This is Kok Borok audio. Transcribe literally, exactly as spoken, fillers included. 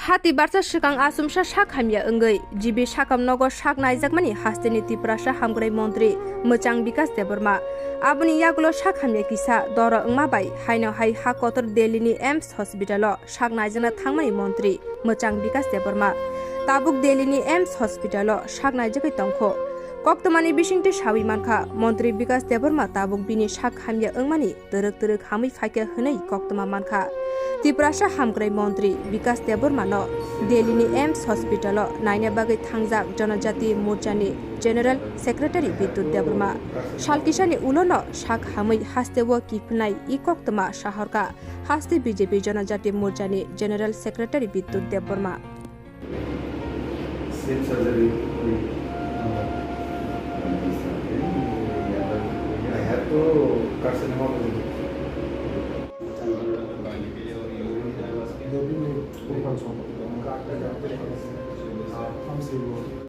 Hati barsa swkang achomsa sak hamya wngwi G B sakam nogo sak naijakmani hasteni Tiprasa hamkrai montri Mwchang Bikas Debbarma. Aboni yagulo sak hamya kisa doro wngma bai haino hai ha kotor Delhi ni AIIMS hospital o sak naijakna thangmani montri Mwchang Bikas Debbarma tabuk Delhi ni AIIMS hospital o sak naijagwi tongkho. Koktwmani bisingtwi sawi mankha, montri Bikas Debbarma tabuk bini sak hamya wngmani twrwk twrwk hamwi phaikha hwnwi koktwma mankha. Tiprasa hamkrai montri Bikas Debbarma no Delhi ni AIIMS hospital o naina bagwi thangjak Janajati Morcha ni General Secretary Bidyut Debbarma. Salkisani ulo no sak hamwi hasteo kiphilnai i koktwma sahorkha haste B J P Janajati Morcha ni General Secretary Bidyut Debbarma. Same surgery. I have to carcinoma.